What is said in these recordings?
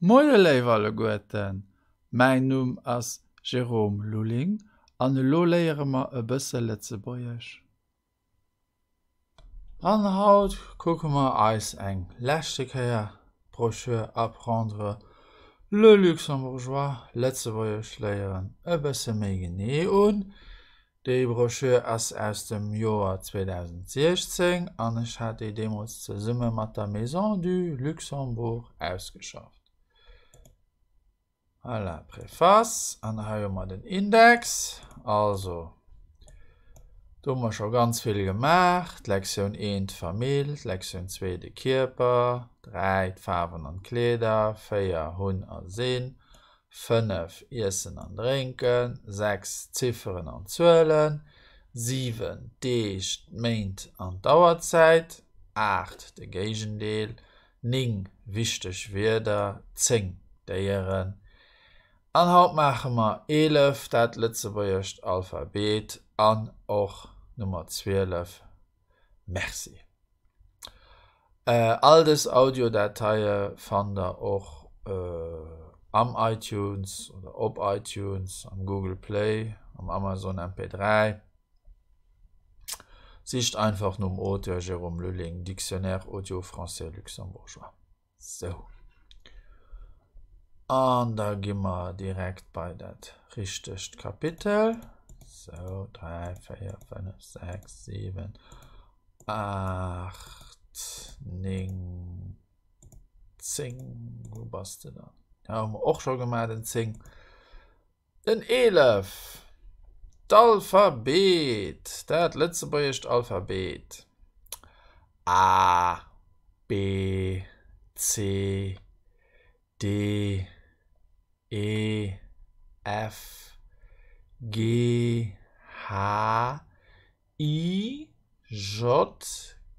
Moie léif alleguerten, mäin Numm ass Jérôme Lulling an elo léiere mer e bësse Lëtzebuergesch. An haut kucke mer eis eng leschte Kéier d'Broschür Apprendre le luxembourgeois, Lëtzebuergesch léieren, e bësse méi genee un. Déi Broschür ass aus dem Joer 2016 an ech hat déi deemools zesumme mat der Maison du Luxembourg ausgeschafft. Voilà, Préface, an hei hu mer den Index. Also, do hu mer scho ganz vill gemaach. D'Lektioun 1, d'Famill, d'Lektioun 2, de Kierper, 3, d'Faarwen an d'Kleeder, 4, hunn a sinn, 5, Iessen an Drénken, 6, Zifferen an Zuelen, 7, Deeg, d'Méint an d'Auerzäit, 8, de Géigendeel, 9, wichteg Wierder, 10, Déieren. An haut maache mer 11, dat lëtzebuergescht Alphabet an och Nummer 12, Merci. All dës Audiodateie fannt der och am iTunes oder op iTunes, am Google Play, am Amazon MP3. Sicht einfach nom Auteur Jérôme Lulling, Dictionnaire audio français-luxembourgeois. Sou. An da gi mer direkt bei dat richtegt Kapitel. Sou, 3, 4, 5, 6, 7, 8, 9, 10. Wou bass de dann? Ja, hu mer och scho gemaach, den 10. Den 11, D'Alphabet, dat lëtzebuergescht Alphabet. A, B, C, D, E, F, G, H, I, J,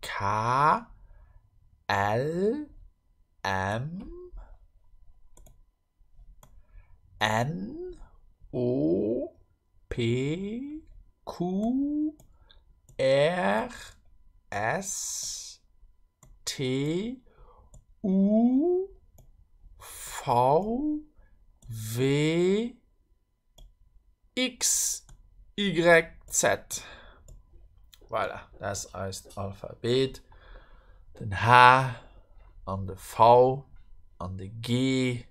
K, L, M, N O P Q R S T U V W X Y Z. Voilà, dat ass eist Alphabet. Den H an de V an de G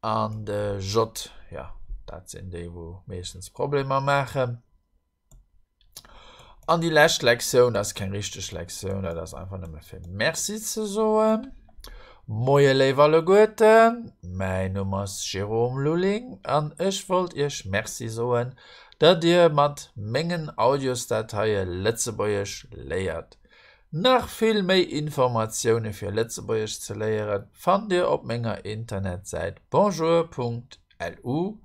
an de J. Ja, dat sinn déi, wou meeschtens Problemer maachen. An déi lescht Lektioun ass keng richteg Lektioun, dat ass einfach nëmme fir Merci ze soen. Moie léif alleguerten, mäin Numm ass Jérôme Lulling an ech wollt iech Merci soen, datt dir mat mengen Audiosdateie Lëtzebuergesch léiert. Nach vill méi Informatioune fir Lëtzebuergesch ze léiere fannt dir op menger Internetsäit bonjour.lu.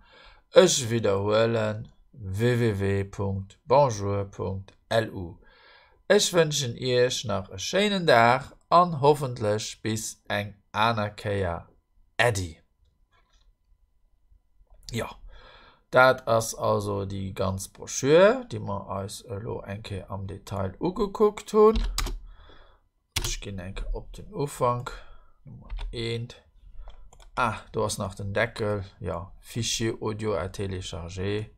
Ech widderhuelen, www.bonjour.lu. Ech wënschen iech nach e schéinen Dag an hoffentlech bis eng aner Kéier. Äddi. Jo, dat ass also déi ganz Broschür, déi mer eis elo eng Kéier am Detail ugekuckt hunn. Ech ginn eng Kéier op den Ufank. Nummer eent. Ah, do ass nach den Deckel. Jo, Fichier audio à télécharger.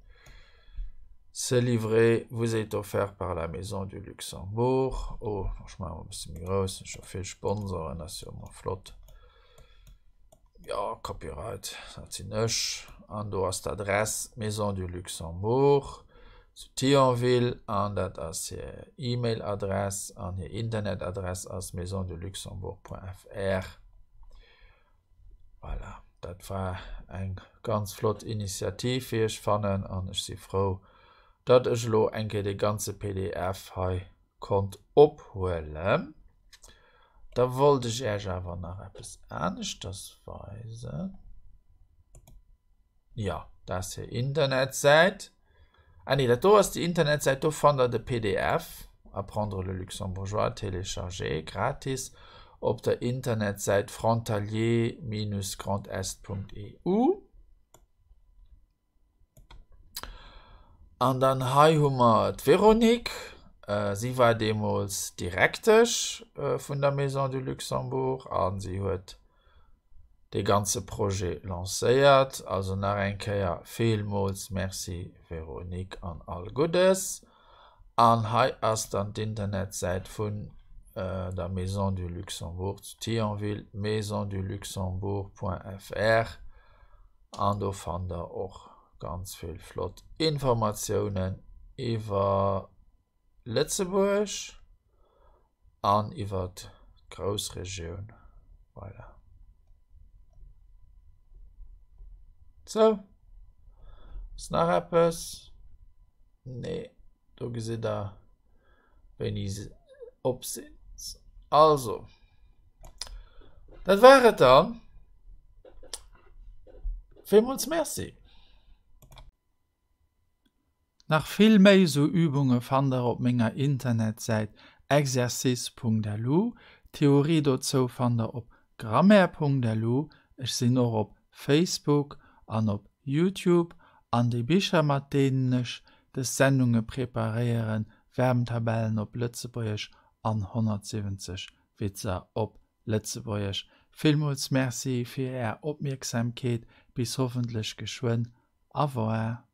Ce livret vous est offert par la Maison du Luxembourg. Oh, ech maache mol e bësse méi grouss, ech hu vill Sponsoren, dat ass jo ëmmer flott. Jo, Copyright, dat sinn ech. An do ass d'Adress Maison du Luxembourg zu Thionville an dat ass hir E-Mail-Adress an hir Internetadress ass maisonduluxembourg.fr. Voilà, dat war eng ganz flott Initiativ, wéi ech fannen, an ech si frou, datt ech elo eng Kéier dee ganze PDF hei konnt ophuelen. Da wollt ech Äech awer nach eppes aneschters weisen. Jo, dat ass hir Internetsäit. Ah nee, dat do ass déi Internetsäit, do fannt der de PDF, Apprendre le luxembourgeois, télécharger, gratis, op der Internetsäit frontalier-grandest.eu. An dann hei hu mer d'Véronique. Si war deemools Direktesch vun der Maison du Luxembourg a si huet. dee ganze Projet lancéiert. Also nach eng Kéier villmools Merci Véronique an all Guddes. An hei ass dann d'Internetsäit vun der Maison du Luxembourg zu Thionville, maisonduluxembourg.fr an do fannt der och ganz vill flott Informatiounen iwwer Lëtzebuerg an iwwer d'Groussregioun. Voilà. Sou, ass nach eppes? Nee, do gesitt der wéini se op sinn. Also, dat war et dann. Villmools Merci. Nach vill méi sou Übunge fannt der op menger Internetsäit exercice.lu. D'Theorie dozou fannt der op grammaire.lu. Ech sinn och op Facebook an op Youtube. An déi Bicher mat deenen ech des Sendunge preparéieren, Verbentabellen op Lëtzebuergesch an 170 Witzer op Lëtzebuergesch. Villmools Merci fir är Opmierksamkeet. Bis hoffentlech geschwënn. Au revoir.